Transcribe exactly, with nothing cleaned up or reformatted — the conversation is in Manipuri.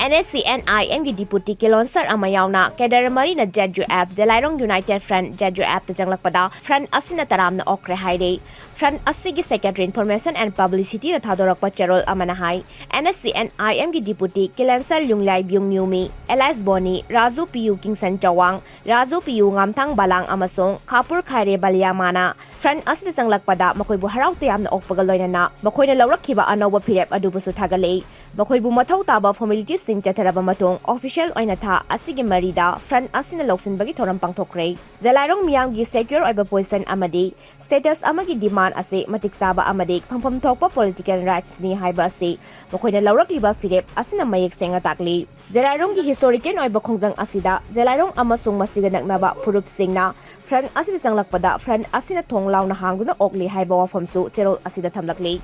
NSCN-IM ꯒꯤ deputy kilonser ꯑꯃ ꯌꯥꯎꯅ cadre ꯃꯔꯤꯅ ZUF, ꯖꯦꯂꯥꯏꯔꯣꯡ United Front, ZUF ꯇ ꯆꯪꯂꯛꯄꯗ front ꯑꯁꯤꯅ ꯇꯔꯥꯝꯅ ꯑꯣꯛꯈ꯭ꯔꯦ ꯍꯥꯏꯔꯤ꯫ Front ꯑꯁꯤꯒꯤ Secretary Information and Publicity ꯅ ꯊꯥꯗꯣꯔꯛꯄ ꯆꯦꯔꯣꯜ ꯑꯃꯅ ꯍꯥꯏ, NSCN-IM ꯒꯤ deputy kilonser ꯂ꯭ꯌꯨꯡꯂꯥꯏ ꯕ꯭ꯌꯨꯡ ꯃ꯭ꯌꯨꯃꯤ, alias ꯕꯣꯅꯤ, ꯔꯥꯖꯨ ꯄꯤꯌꯨ ꯀꯤꯡꯁꯟ ꯆꯋꯥꯡ, ꯔꯥꯖꯨ ꯄꯤꯌꯨ ꯉꯥꯝꯊꯥꯡ ꯕꯥꯂꯥꯡ ꯑꯃꯁꯨꯡ ꯈꯥꯄꯨꯔ ꯈꯥꯏꯔꯦ ꯕꯥꯂꯤꯌꯥꯃꯥꯅ front ꯑꯁꯤꯗ ꯆꯪꯂꯛꯄꯗ ꯃꯈꯣꯏꯕꯨ ꯍꯔꯥꯎ ꯇꯌꯥꯝꯅ ꯑꯣꯛꯄꯒ ꯂꯣꯏꯅꯅ ꯃꯈꯣꯏꯅ ꯂꯧꯔꯛꯈꯤꯕ ꯑꯅꯧꯕ ꯐꯤꯔꯦꯞ ꯑꯗꯨꯕꯨꯁꯨ ꯊꯥꯒꯠꯂꯛꯏ꯫ ꯃꯈꯣꯏꯕꯨ ꯃꯊꯧ ꯇꯥꯕ formalities ꯁꯤꯡ ꯆꯠꯊꯔꯕ ꯃꯇꯨꯡ official ꯑꯣꯏꯅ ꯊꯥ ꯑꯁꯤꯒꯤ ꯃꯔꯤꯗ front ꯑꯁꯤꯅ ꯂꯧꯁꯤꯟꯕꯒꯤ ꯊꯧꯔꯝ ꯄꯥꯡꯊꯣꯛꯈ꯭ꯔꯦ꯫ ꯖꯦꯂꯥꯏꯔꯣꯡ ꯃꯤꯌꯥꯝꯒꯤ secure ꯑꯣꯏꯕ position ꯑꯃꯗꯤ status ꯑꯃꯒꯤ demand ꯑꯁꯤ ꯃꯇꯤꯛ ꯆꯥꯕ ꯑꯃꯗꯤ ꯐꯪꯐꯝ ꯊꯣꯛꯄ political rights ꯅꯤ ꯍꯥꯏꯕ ꯑꯁꯤ ꯃꯈꯣꯏꯅ ꯂꯧꯔꯛꯂꯤꯕ ꯐꯤꯔꯦꯞ ꯑꯁꯤꯅ ꯃꯌꯦꯛ ꯁꯦꯡꯅ ꯇꯥꯛꯂꯤ꯫ ꯖꯦꯂꯥꯏꯔꯣꯡꯒꯤ historical ꯑꯣꯏꯕ ꯈꯣꯡꯖꯪ ꯑꯁꯤꯗ ꯖꯦꯂꯥꯏꯔꯣꯡ ꯑꯃꯁꯨꯡ ꯃꯁꯤꯒ ꯅꯛꯅꯕ ꯐꯨꯔꯨꯞꯁꯤꯡꯅ front ꯑꯁꯤꯗ ꯆꯪꯂꯛꯄꯗ front ꯑꯁꯤꯅ ꯊꯣꯡ ꯂꯥꯎꯅ ꯍꯥꯡꯗꯨꯅ ꯑꯣꯛꯂꯤ ꯍꯥꯏꯕ ꯋꯥꯐꯝꯁꯨ ꯆꯦꯔꯣꯜ ꯑꯁꯤꯗ ꯊꯝꯂꯛꯂꯤ꯫